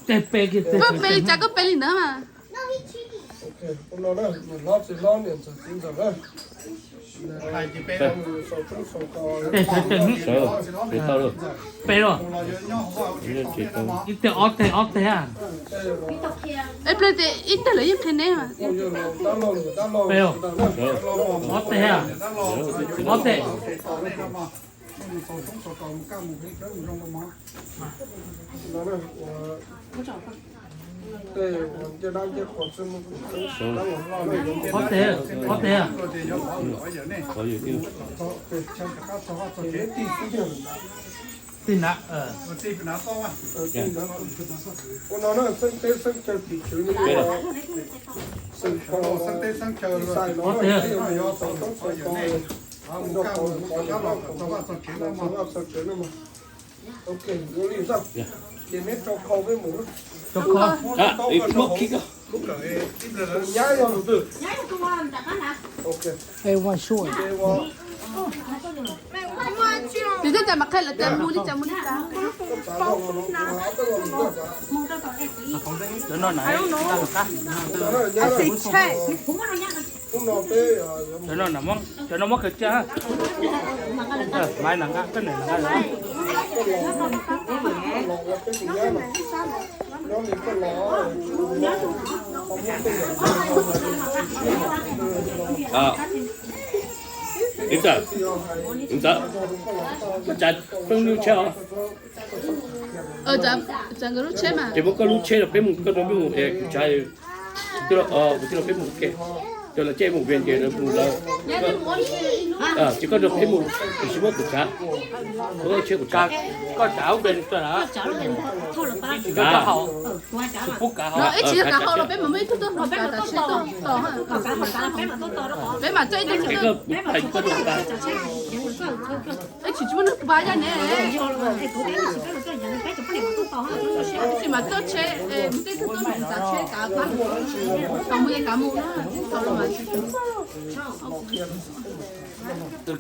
Koj pe li cas koj pe li ntawd mas. Ua no na, niam hlob txiv hlob niam ntxawm txiv ntxawm na. Tes sawv tsees, pe los. Ib teg ob teg ob teg. Ib pliag tes ib teg lawv yeej qhia neb mas. Pe los. Ob teg, ob teg. Ob teg, ob teg. Tig na. Ua no na, xeeb teb xeeb chaw tim tswv no, xeeb teb xeeb chaw, ob teg. Ces neb rau khau peb mus. Rau khau. Nyab yog tus twg? Tus twg cas mas qhia lawv tias mus li cas mus li cas. Cov no muab khaws cia, mai na nqa, koj niam na nqa. Ib txawm, ib txawm, koj tsav peb lub tsheb os. Tsav nkawd lub tsheb mas. Ces muab koj lub tsheb los peb mus, koj rau peb mus es kuv tsav, kuv tij laug peb mus ua ke. Ces lawv caij mus Vias ces lawv mus lawv. Ces koj rau peb mus, kuv tsis muab kuv tsav, muab koj tsheb kuv tsav. Koj tsav ub ke, ib tsis yog kav hau los peb mam muaj ib tug tuaj hloov kav tsav tsheb tuaj tos. Peb mam txawj ib tug tsis tuaj. Ib tsis tsis muaj neeg pab yaj ne. Ib tsis mas txawj tsheb, mus tej tug tuaj hloov kav tsheb kav pab. Tau mus yeej kav mus na, tau los mas.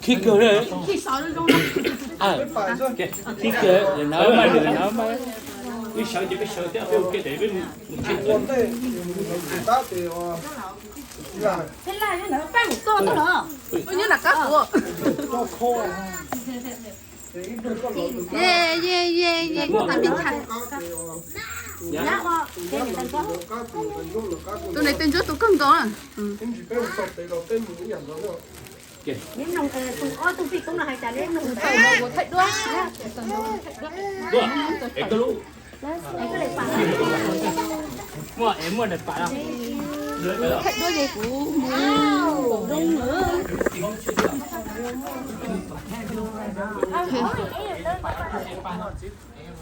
Khib kawg, khib kawg, na, ib sawv ces peb sawv thiab, peb ua ke tes peb mus. Nyob nram qab kuv. Ye, ye, ye, ye, koj tas pib tshais. Tus niam tais ntsuab tus kawg nkaus na. Muaj es muaj daim pam no. Thaij duab ces kuv mus zoo lawm.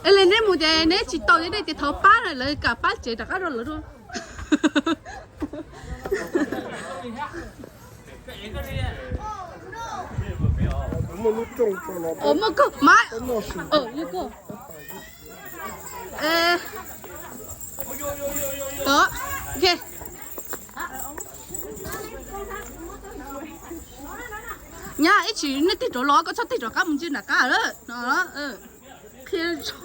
Es li neb mus ces neb tsis tau thiab, nej ces thov pab lawv, kam pab tsev rov qab rau lawv dua. Muaj koj mas. Tod, ok. Nyab, ib tsam nej tig rov los koj txhob tig rov qab mus ntsia nram qab lawm no. Qhia ib tsam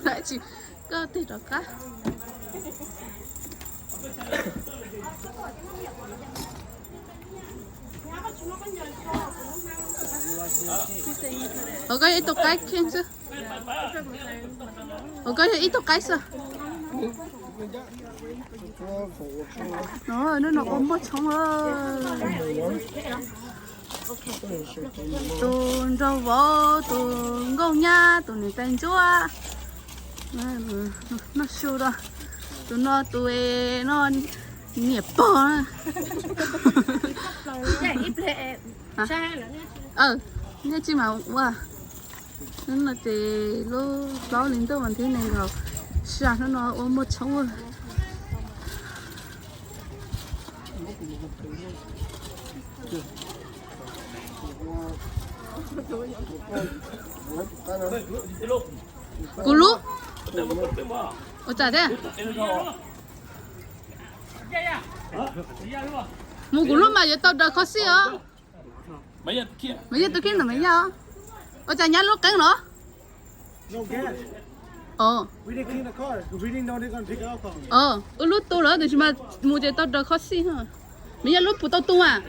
koj tig rov qab. Ov, koj yog ib tug qaib kheej xwb. Ov, koj yog ib tug qaib xwb. Hnub no ua muaj tshoob. Tus nraug vauv, tus nkauj nyab, tus niam tais ntsuab. Noj su rau. Tus no tus no niam pog. Nej tsis mas ua. Hnub no ces lub plaub hlis ntuj vas thib nees nkaum xya, hnub no ua muaj tshoob. Kuv lub. Ua cas thiab? Mus kuv lub mas yuav tau daws kho xij os. Mas yog tus kheej ntawm mas yog. Ua cas nyab lub qeeb los? Ov, ov, wb lub tu lawm tiam sis mas mus ces tau raws kho xij ha. Mas yog lub puas tau tu mas.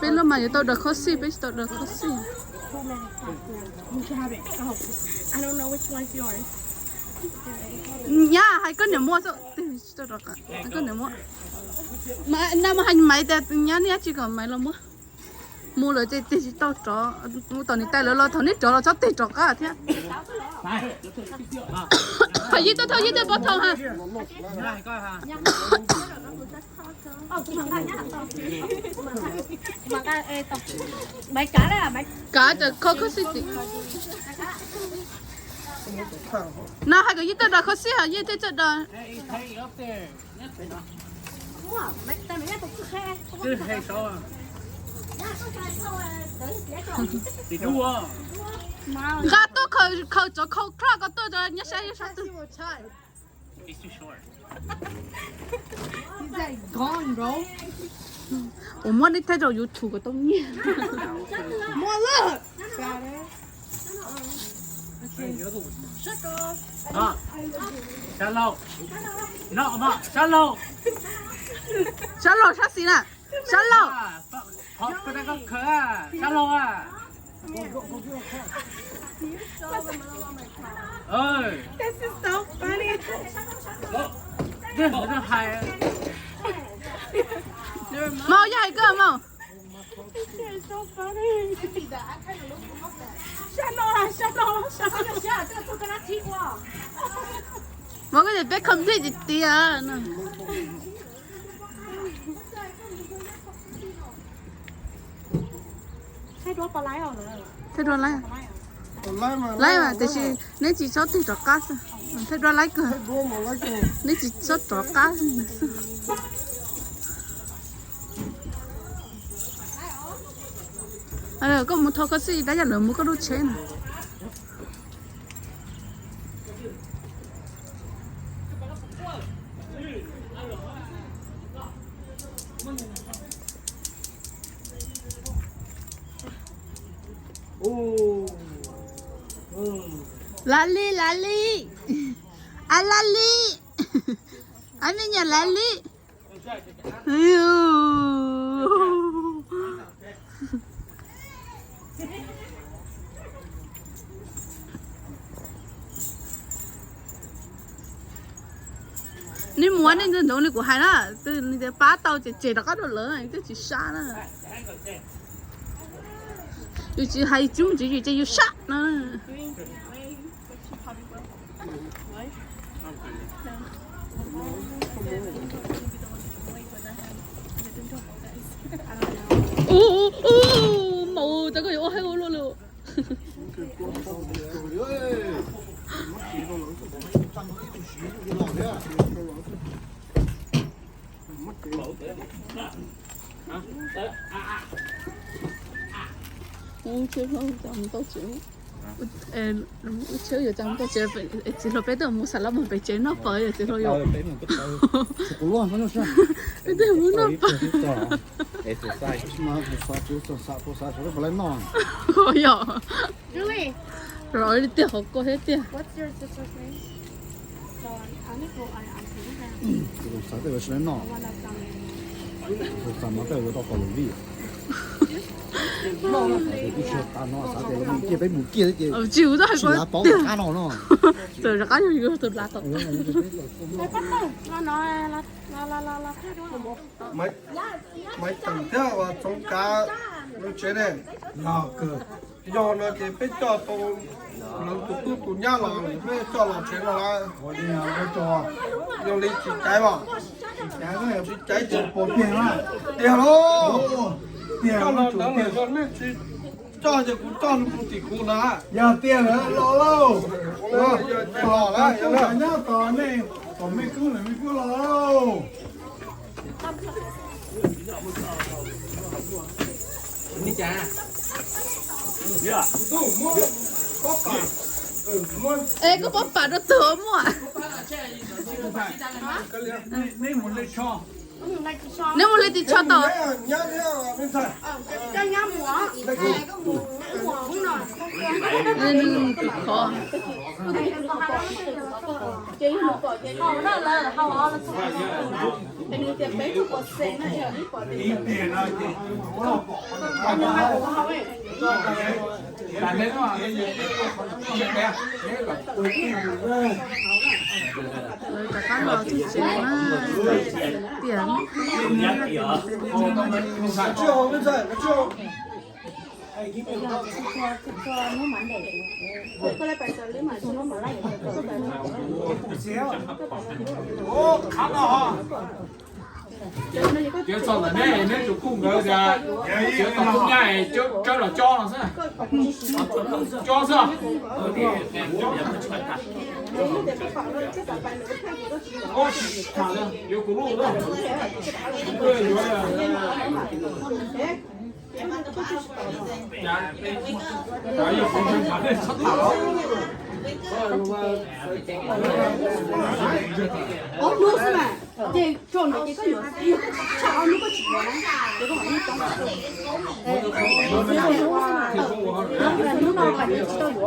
Peb lub mas yuav tau raws kho xij, peb tsis tau raws kho xij. Nyab hais koj niam muab xwb, tsis tau raws kho, koj niam muab. Nag mus hais Maiv tias nyab niaj tsis kom Maiv los muab. Mus lawm ces tig tsis tau rov, mus tom niam tais lawv los thaum neb rov los txhob tig rov qab thiab. Hais yeej tau thauj yeej tau pov thau ha. Kav tawm kho kho xij tim. No hais kom yeej tau rov kho xij hos yeej thiaj txawj rov. Nqa tuaj khaws tsov khaus koj tuaj rau nyob saib sab twg. Ua muab neb thaij rau YouTube kom tau nyiaj. Sab laug sab xis na, sab laug. Maus yog hais koj maus. Mas koj ces peb complete tiag tiag. Thaij duab laiv, laiv mas tiam sis neb tsis txhob tig rov qab xwb. Thaij duab laiv kawg, neb tsis txhob rov qab xwb. Koj mus thov koj xwb, dab yog lawv mus koj lub tsheb na. Lali, Lali. A Lali. A me nyuam Lali. Nej mus nej ntxoov ntxoov li kuv hais na, twb pab tau ces tseg rov qab rau lawv, twb tsis sab na. Yus tsis hais tsis mus tsis yus ces yus sab no. Ub, ub, ub, maum, cas koj yuav ua haib ua luaj li. Ub, tsheb hlob cas mus tau tsev. Ub, tsheb yuav cas mus tau tsev, txiv hluas peb twb mus xav los mus pem tsev noj pawv yom, txiv hluas yom. Peb twb mus noj pawv. Yom. Los li tiag, qhov kua thiab tiag. Tsis ua tau hais tias tiag. Txawm rov qab yog yus tus lav tom. Maiv Teem thiab Txoov Kav lub tsev ne, yog kawg. Yog no ces peb coj tau lawv tus tub tus nyab los peb coj los tsev no lawm. Yog li tsis caiv los? Tsis caiv ces pom tiag na. Tiag lauj. Coj los ntawd lawm, yog nej tsis coj ces kuv coj mus tim kuv na. Yog tiag lawm los lauj. Los lawm, yog nyob tos nej, kom me kub lawm me kub los lauj. Es koj pab pam rau tus muaj. Neb mus lej tsho. Neb mus li tim tsho tau. Nws tus khov. Lawv rov qab los txog tsev na, tiam. Cov txog ntawm neb, neb tus kuj nkawd tias cov txog kuj nyab, cov los cov no xwb, cov xwb. Yuav kuv lub, yuav Ob hnub xwb mas, ces tso ntawd ces koj yuav, tshaj ob hnub koj tsis yuav na, ces koj mam li tso. Hnub no mas nws tsis tau yuav,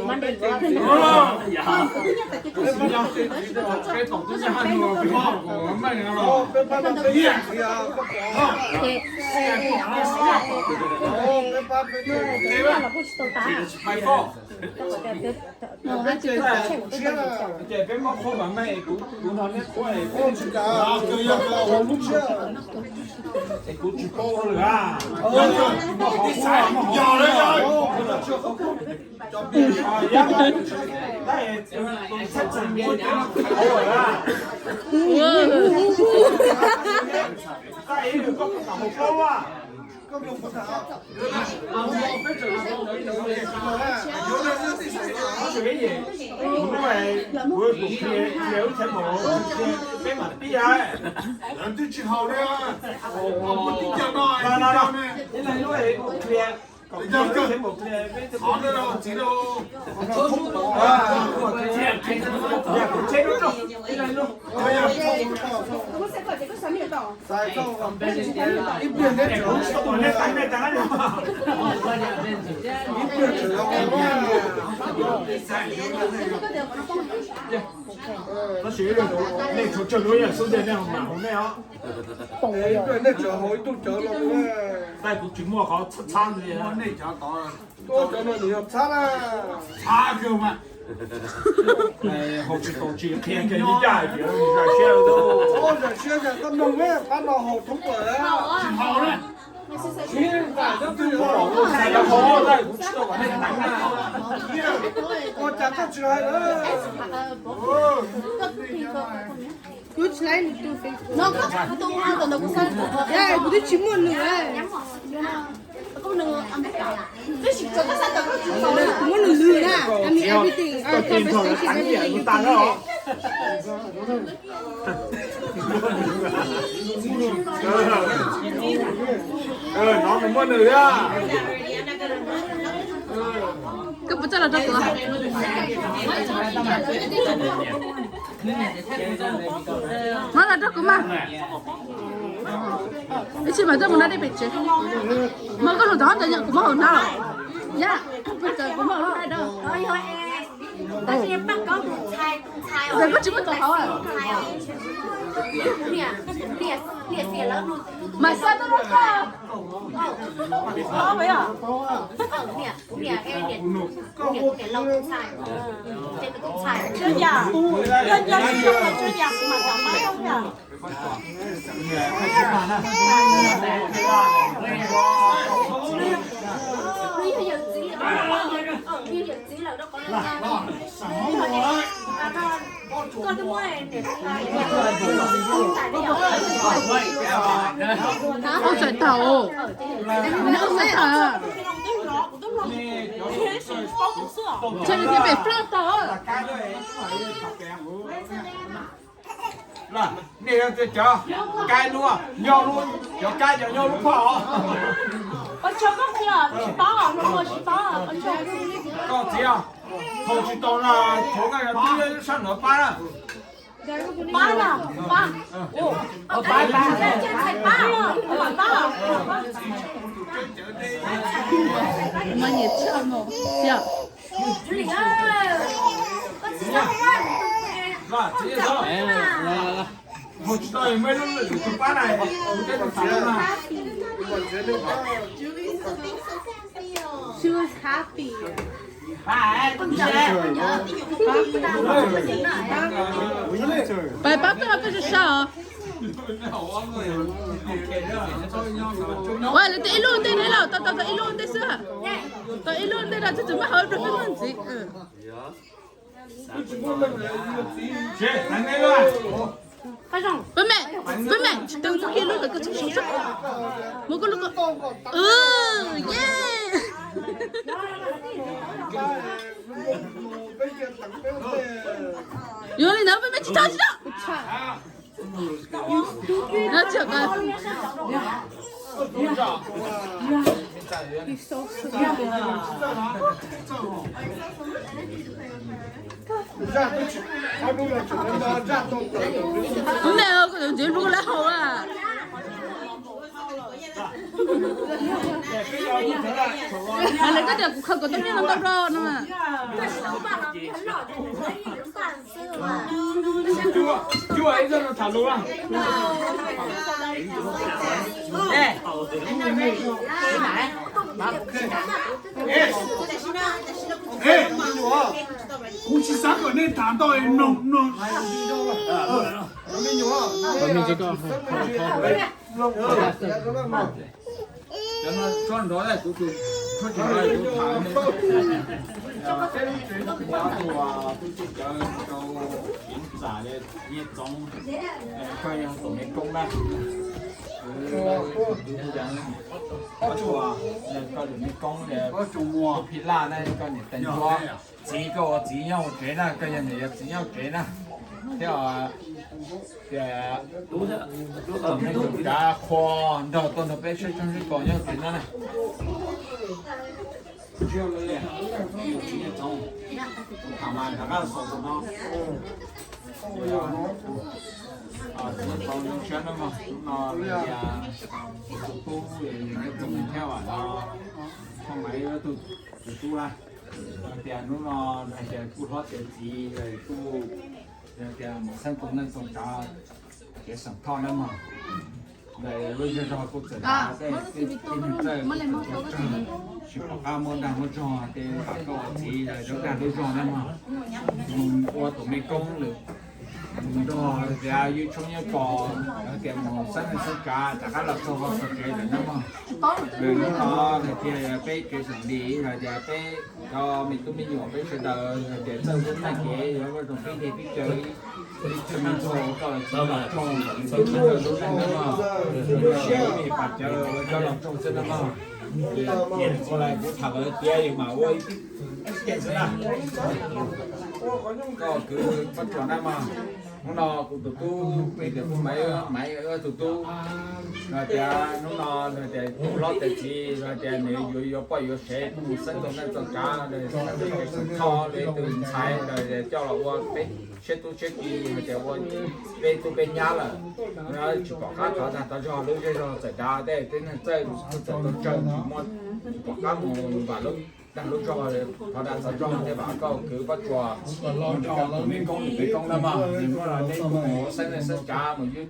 Monday, Monday yuav. Ces, los kuj tsis tau tas. Ces peb muab qhuab mas meej, kuv no neb qhuab es kuv tsis paub lawm a. Peb mam pib, twb tsis haus li, ib leeg lub, txiv lub, ib pliag neb tseem, ib pliag tseem, tab sis nej tshuav tsawg lub yam xub ntiag nej haus mas haus nej os. Nej tseem haus ib tug cawv los, tab kuv tsis muaj qhov txhab txhab li. Ua cov no nws yog txhab na. Txhab kawg mas. Haus tsis tau tsis qhia kiag li cas tias zam siab, zam siab yog koj noog pab no haus thoob plaws. Tsis haus na. Tsis haus, kuv tsis tau kom nej teev na. Ua cas koj tsis hais na? Kuv twb tsis muaj nws. Kuv muab nws lwm na. I mean everything, our conversation, everything. No nws muaj nws thiab. Koj puas txawj los rau kuv? Muab los rau kuv mas. Ib sim mas txawj mus nab dej pem tsev. Mas koj lus tau hov tas nyam kuv muab hauv hnab los. Yam, kuv muab hauv hnab rau. Ntawd koj tsis muaj tus hauv. Mas xa tuaj rau koj. Ua tsaim tau. Ua tsaim tau. Tseem tias pem ploj tau. Nej yog tias cov kab lub, nyob lub, cov kab cov nyob lub phoj os. Koj txiv, haus tsis tau na, thov koj twb sab nraud pab na. She was happy. Pab pab peb ho peb sab sab os. Ua lawv tias ib lub ntej ne los tau tau tau ib lub ntej xwb. Tau ib lub ntej no tsis txawm maj hauv ib pliag peb muaj ntxiv. Peb me, peb me tsis tau mus kiag lub lawv koj tsis sub sub. Muab koj lub ko. Ye. Yog li ntawd peb me tsis tau tsis tau. Ub, me kuv tus ntsev hlub lawv hau a. Hais lawv koj tias kuv khaws kom tau nyiaj no ntau rau no. Kuv tsis xav kom nej tham ntau no. Cov no tso nrov kuv tus, tso nrov kuv tham ne. Peb lub tsev no kuv tus txiv cawv rau Xiv Ntxas, Nyiaj Txoov, koj yog tus me koob na. Pob Tsuas, koj tus me koob, Phij Laj na, koj niam tais Ntsuab. Txiv, koj ua txiv nyob hauv tsev na, koj yog niam yog txiv nyob hauv tsev na. Thiab tias tus neeg tus kav qhua nrog tuaj nrog peb saib tsob zeb kos nyob hauv tsev no na. Tham mas rov qab los xaus no. Txiv Ntxoov zoo siab na mog, hnub no tias tus tub, Nyiaj Txoov thiab vam no, Thoj Maiv tus tub na. Tias hnub no tias kuj hlob tiav txiv, kuj tias mus xeeb tau neej tau tsav kev xeem Thoj na mog. Lub zej zog kuj txawm dav tej tib neeg txawj kuj txawm tau tsawg, tsis pom qab muab dag muab zog ces vam koj ua txiv lawm zov dag lub zog na mog. Mus ua tus me koob lawm, mus nrog tias ywj tshoob ywj kos, tias mus xeeb neej xeeb tsav rov qab los txog txog tsev lawm na mog. Hnub no hais tias peb kev xeem Lis hais tias peb cov me tub me nyuam peb sawv daws hais tias txawj lub neej kev yuav ua zoo pib dej pib cawv ib txhia me ntxuag ua koj los txog los txog lub neej na mog. Lub siab ib pas cawv ua coj los txog xwb na mog. Ua li kuv tham lawv tiav yus mam ua ib tib xwb na. Koj kwv Pob Tsuas na mog. Hnub no kuv tus tub, peb tias kuv Maiv, Maiv tus tub, hais tias hnub no hais tias kuv hlob tiav txiv hais tias nws yuav yuav poj yuav sev kuj mus xeeb tau neej tau tsav, Thoj li tus ntxhais coj los ua peb siab tub siab ki hais tias ua peb tub peb nyab lawm. Tsis pom qab thov dag thov zog lub zej zog txawm dav tej tib neeg txawj txawm tau tsawg tsis muaj, tsis pom qab mus vam lub dag lub zog, thov dag thov zog thiaj vam koj kwv Pob Tsuas, tus me koob tus me koob na mog, nws muab los neb kuj mus xeeb neej xeeb tsav mus ywj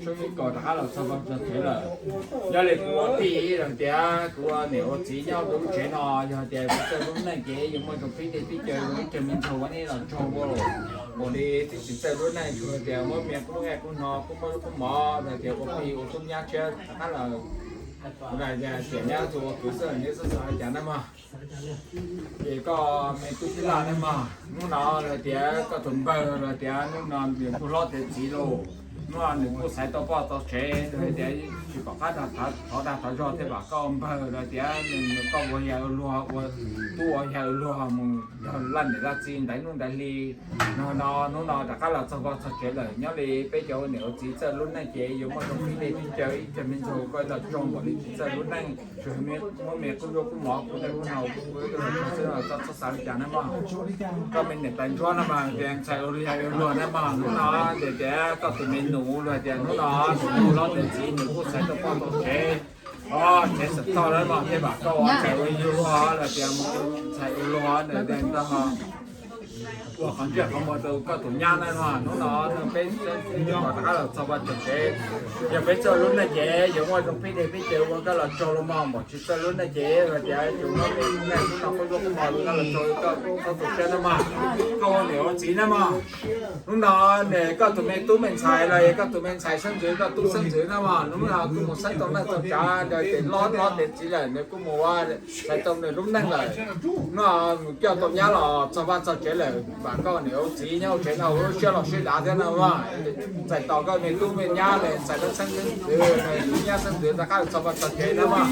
tshoob ywj kos rov qab los txog txog tsev lawm. Yog li kuv ua tij los tias kuv ua niam ua txiv nyob rau lub tsev no, yog tias kuv txawj lub neej ces yuav muaj zoo pib dej pib cawv zoo ib cag me ntxuag ua neb los tsaug ua, ua li tib tsis txawj lub neej tsuas tias muab me qub nqaij qub no qub muab lub qub mov hais tias ua plig ua tub nyab tshiab rov qab los tiam nyab txug ua kwv xwb neb xav li cas na mog. Ces koj me tub Phij Laj na mog, hnub no los tias koj tus npawg los tias hnub no nws kuj hlob tiav txiv lauj. Hnub no nws kuj xaiv tau poj tau tsev, hais tias tsis pom qab thov dag thov zog thiaj vam koj ua npawg, hais tias nws koj ua yawg ua luag, ua tub ua yawg ua luag mus yog laj niam laj txiv ntais nuj ntais hli. No no hnub no rov qab los txog poj txog tsev lawm, nyob li peb cov ua niam ua txiv txawj lub neej ces yuav muaj zoo pib dej pib cawv ib cag me ntxuag koj los tsaug npaum li txiv txawj lub neej, tsuas muab me qub zuab qub mov qub dej qub noj xwb, koj txhob xav li cas na mog. Koj me niam tais ntsuab na mas tias ntxhais ua luag na mog, hnub no ces tias koj tus me nus los tias hnub no nws kuj hlob tiav txiv nws kuj xaiv tau poj tau tsev, o tsev xam toj na mog, thiaj vam koj ua ntxhais ua luag los tias mus ua ntxhais ua luag ntag ho. Ua qhov ntsej qhov muag rau koj tus nyab na mog, hnub no peb rov qab los txog poj txog tsev, yog peb txawj lub neej ces yuav muaj zoo pib dej pib cawv ua koj los tsaug los mog, npaum tsis txawj lub neej ces hais tias tsuas muab me neej hnub no qub zuab qub mov ua koj los tsaug, koj txhob tu siab na mog. Koj ua niam ua txiv na mog, hnub no koj tus me tub me ntxhais los yog koj tus me ntxhais xeeb ntxwv, koj tub xeeb ntxwv na mog, hnub no kuj mus xeeb tau neej tau tsav ntawd ces hlob hlob tiav txiv lawm nws kuj mus ua xaiv tau nws lub neej lawm. Hnub no mus coj tau nyab los txog vaj txog tsev lawm, vam koj niam ua txiv nyob hauv tsev no ua lub siab los siab dav thiab no mog. Txais tos koj me tub me nyab los txais tau xeeb ntxwv, tub nyab xeeb ntxwv rov qab los txog vaj txog tsev na mog.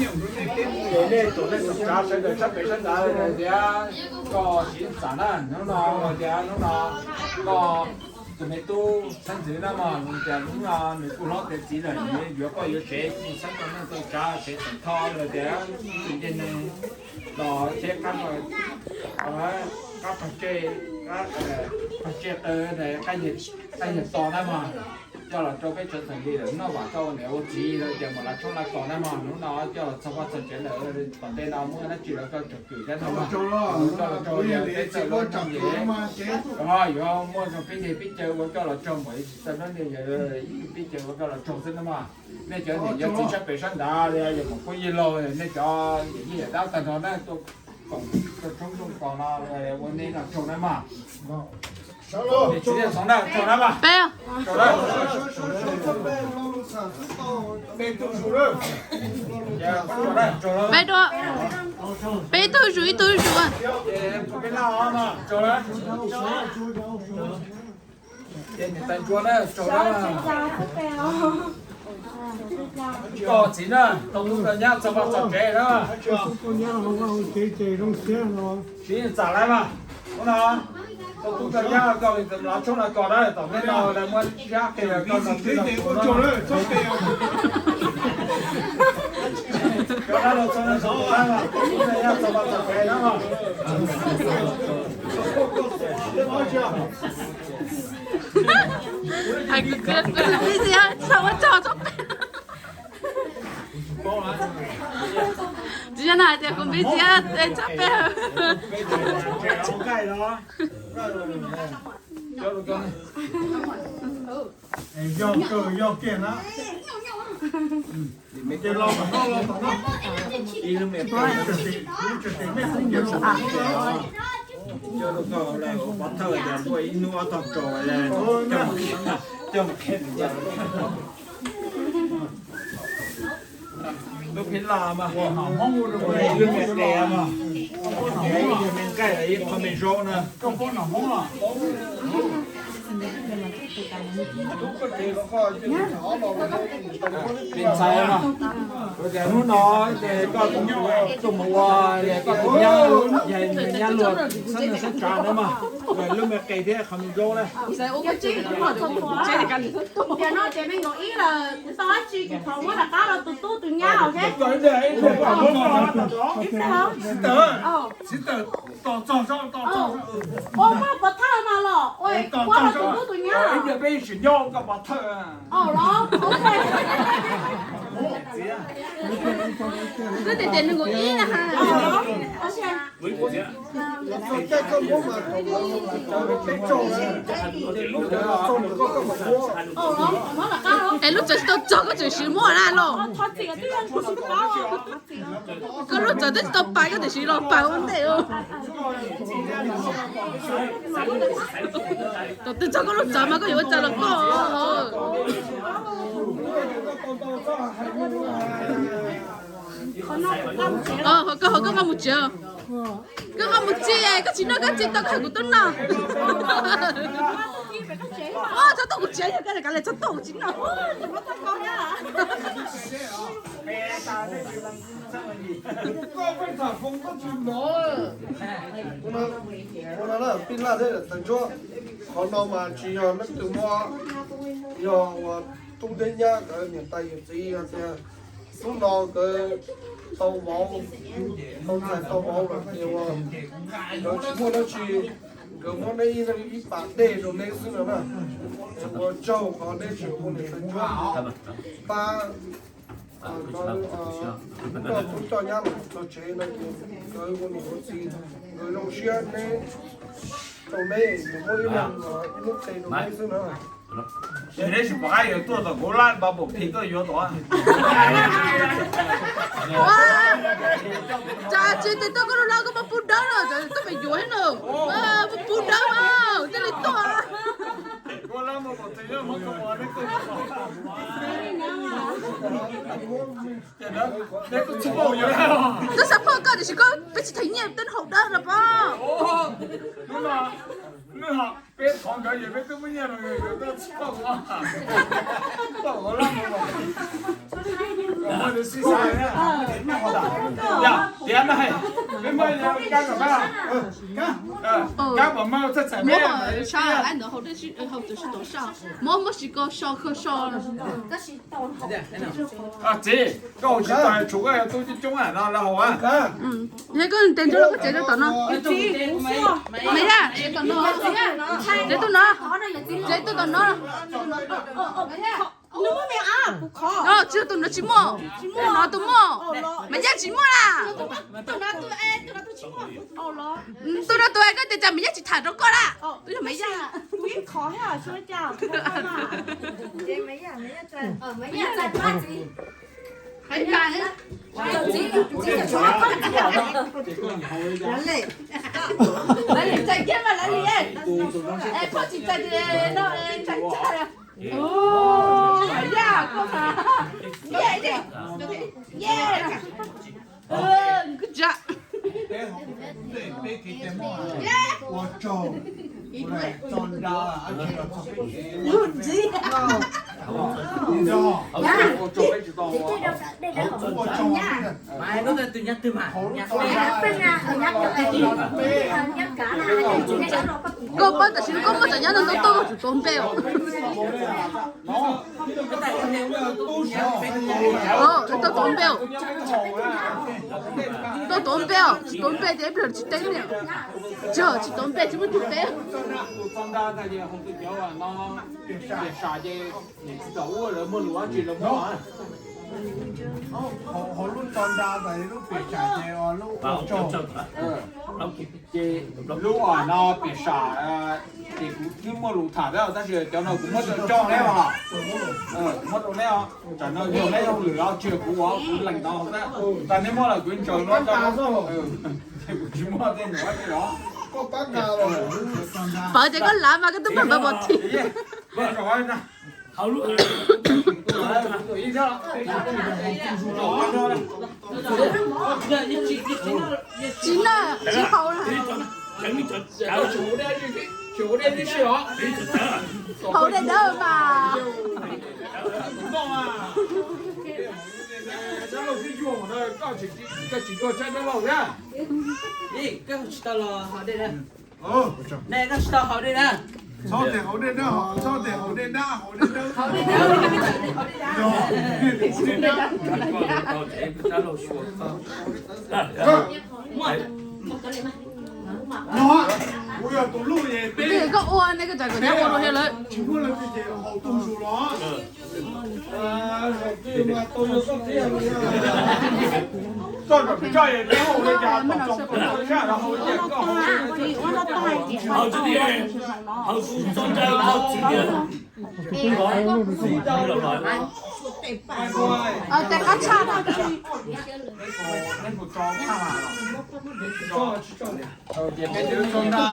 Ces nej tus neej tsav sawv daws sab pem sab nrad tias koj siv txam na, hnub no tias hnub no koj tus me tub xeeb ntxwv na mog, tias hnub no nws kuj hlob tiav txiv lawm, nws yuav koj yuav tsev, kuj xeeb tau neej tau tsav tsev txom tho los tias ib tug ncej neeg los thiab qab pag tsej, qab pag tsej qw, qab yawg to na mog, coj los rau peb tsoom txom nyem lawm noj, vam koj ua niam ua txiv los tias mus lav tshoob lav kos na mog, hnub no coj los txog poj txog tsev lawm, tom ntej no muaj dab tsi los koj tsom kwm thiab no mog. Koj los tsaug, peb txawj lub neej ces yuav muaj zoo pib dej pib cawv ua koj los tsaug npaum li txiv txawj lub neej, ib tug pib cawv ua koj los tsaug xwb na mog. Nej cov niam cov txiv sab pem sab nrad los yog muam phauj yawg laus, nej cov yawm yij yawm dab tag nrho na tuaj koom rau tshoob rau kos no ua nej no tsaug na mog. Txiv Ntxawm Xoov na, tsaug na mog. Peb, peb dua, peb ib tug zuj ib tug zuj. Koj txiv na, tau tub tau nyab txog poj txog tsev na. Siv txam lawm mas, hnub no tau tub tau nyab koj lav tshoob lav kos na, tom ntej no lawv muab zab qhia koj tau tub tau nyab, cov dab laug txog na, tau tub tau nyab txog poj txog tsev na. Hais kwv txiv, kuv npib txiv tshaj ua tsaug tsob peb. Tsis yog na hais tias kuv npib txiv tshaj peb. Yog kawg yog kiag na. Ces los tom no, los tom no. Ib lub me pem, lub tsev pem me xeeb ces los tom no. Coj rau koj ua pov thawj tias muaj ib hnub ob tog tsaus coj mus qhia lub phij laj mas, ib lub me qe mas, ib me nqaij los ib qho me zaub na. Me ntxhais, kuv tias hnub no ces koj tuaj mus ua koj tus nyab, yog nyab luag xeeb neeg xeeb tsav na mas, lub me qe thiab qhov me zaub na. Tias no ces me nyuam ib lawm, tau dab tsi ces thov muab rov qab rau tus tub tus nyab os. Txiv Ntxawm, tos txog, ua muaj pov thawj mas los ua rau tus tub tus nyab. Ib pliag peb sim nyob koj pov thawj. Twb tias tias nws nkaus ib na. Es lub txawv tsis tau txog koj tseem siv muab na los. Koj lub txawv twb tsis tau pas koj tiam sis los pas ua ntej. Thaum twg txog koj lub txawv mas koj yuav ua cas los koj. Ho koj, ho koj nqa mus tsev. Koj nqa mus tsev, koj tsis noj koj tsis tau, koj hais kuv tuaj noj. Txhob tuaj kuv tsev, yog koj kav liam txhob tuaj kuv tsev no. Koj pheej tham foos koj tsis hnov. Ua no na, pij laj thiab tawv ntsuab, qhov no mas tsis yog leej twg muab, yog uas tub ntev nyab nkawd niam tais yawm txiv hais tias hnub no nkawd tau vauv, tau ntxhais tau vauv lawm ces uas nkawd tsis muaj dab tsi, nkawd muab neb ib leeg ib pas dej rau neb xwb no na. Ua tsaug qhov neb tseem ua niam txiv ntsuab pab nkawd coj tub coj nyab los txog tsev no ces nkawd ua niam ua txiv, nkawd zoo siab neb rau neb, nws muab ib leeg ib lub qe rau neb xwb na. Neb tsis pom qab yuav tuaj tom kuv lab npab pom phim tuaj yuav tom. Cas tsis tes tuaj koj lub lab koj muab pub dawb no, koj pem yuav no, pub dawb no, cia li tuaj. Twb xav poj koj tiam sis koj peb tsis theem nyiaj, twb haus dawb no pab. Peb thov nkawd ces peb twb muaj nyiaj no, nkawd twb tsis poj kuv. Tiav na, peb muaj kab kom pab, kab kom mag txhaj txhais peb. Ntawd haus dawb, haus tawm sib tov saj, muab muab tsis koj so khawg so. Txiv, koj haus tsis tag tshuav koj yog tub coob coob no lawv haus. Yog koj tes nrog koj tsev rau tom no. Mas yaj, tsev tom no, tsev tuaj no, tsev tuaj tom no. Tsis yog tus no tsis muaj, tus no tus muaj, mas yaj tsis muaj la. Tus no tus es koj tias cas mas yaj tsis tham rau koj la. Tus yog mas yaj. Koj pab tam sim no koj muaj txom nyab no tau tuaj koj tsum tau npe os. Tau tuav npe, tau tuav npe, tsis tuav npe ces ib pliag tsis teb li. Tsis tuav npe tsis muaj tus teb. Hauv lub tso nra tas lub piam tsam ces lub ua tsaug. Ces lub no piam sam, ces kuv twb muaj lus tham thiab tab sis cov no kuv muab rau neb os. Kuv muab rau neb os, tsam no yog neb ua hauj lwm los tsis yog kuv ua, kuv lees no xwb. Tas neb muab los kuv ntsaws no, kuv tsis muaj tej num dab tsi los. Pawv ces koj lav mas koj twb pawv pov thim. Tsis noj tsis haus. Haus dej dawb mas. Koj tsis tau los haus dej na. Txhob tes haus dej dawb, txhob tes haus dej dawb, haus dej dawb. No, kuv yog tus luj es peb, koj ua ne koj tsam kom nyab ua rau lawv tsis muaj leej twg ces haus tu zus los. Koj kom peb coj es peb haus li cas kom txaus kom txaus sab los haus li cas koj haus. Haus tsis tau, haus txog nrau haus tsis tiag. Tes qab tshaj no. Ces peb twb txog nrau.